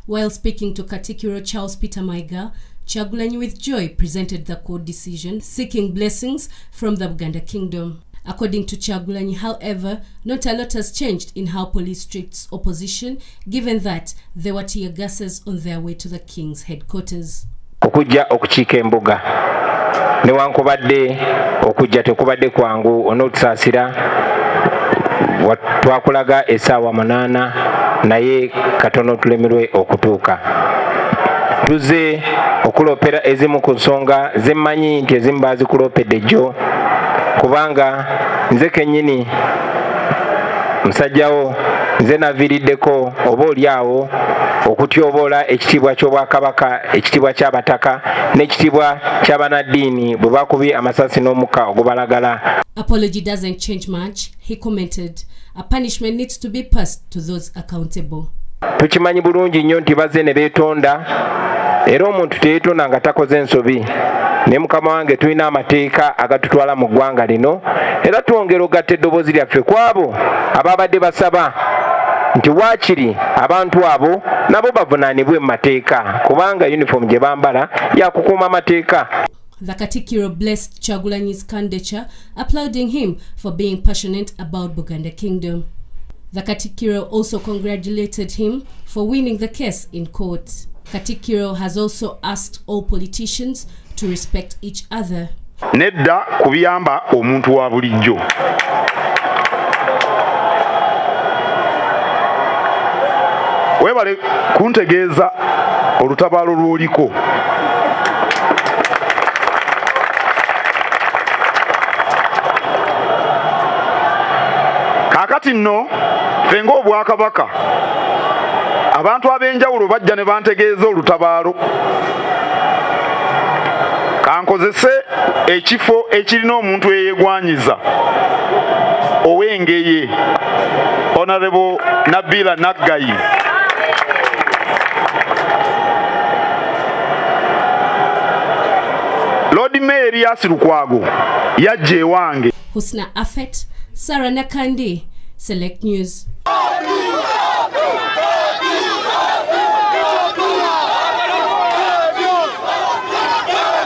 While speaking to Katikiro Charles Peter Mayiga, Kyagulanyi with joy presented the court decision seeking blessings from the Buganda Kingdom. According to Kyagulanyi, however, not a lot has changed in how police treats opposition, given that there were tear gases on their way to the king's headquarters. Okujja okukiika embuga newankubadde okujja tekubadde kwangu, onootusaasira, twakulaga essaawa 8 naye katono tulemerwe okutuuka. Tuzze okuloopera ezimu ku nsonga zemmanyi nti ezimu baazikuloopedde jjo, kubanga nze kennyini musajjawo nze naviiriddeko oba oli awo okutyoboola ekitiibwa ky'Obwakabaka, ekitiibwa ky'abataka n'ekitiibwa ky'abanaddiini bwe bakubye amasasi n'omukka ogubalagala. Apology doesn't change much, he commented. A punishment needs to be passed to those accountable. Tukimanyi bulungi nnyo nti bazze ne beetonda, era omuntu teyeetonda nga takoze nsobi. Ne mukama wange, tulina amateeka agatutwala mu ggwanga lino, era twongera ogatta eddoboozi lyaffe ku abo ababadde basaba nti waakiri abantu abo nabo bavunaanibwe mu mateeka, kubanga uniform gye bambala yakukuuma amateeka. The Katikiro blessed Kyagulanyi's candidature, applauding him for being passionate about Buganda Kingdom. The Katikiro also congratulated him for winning the case in court. Katikiro has also asked all politicians to respect each other. Nedda kubiyamba omuntu wa bulijjo. Webale kuntegeeza olutabaalo lw'oliko. Kaakati nno ffe ng'Obwakabaka, abantu ab'enjawulo bajja ne bantegeeza olutabaalo. Kankozese ekifo ekirina omuntu eyegwanyiza ow'Engeye, Honorable Nabila Naggayi. Lord Mayor Erias Lukwago yajja ewange. Husna Afet, Sarah Nakandi, Select News.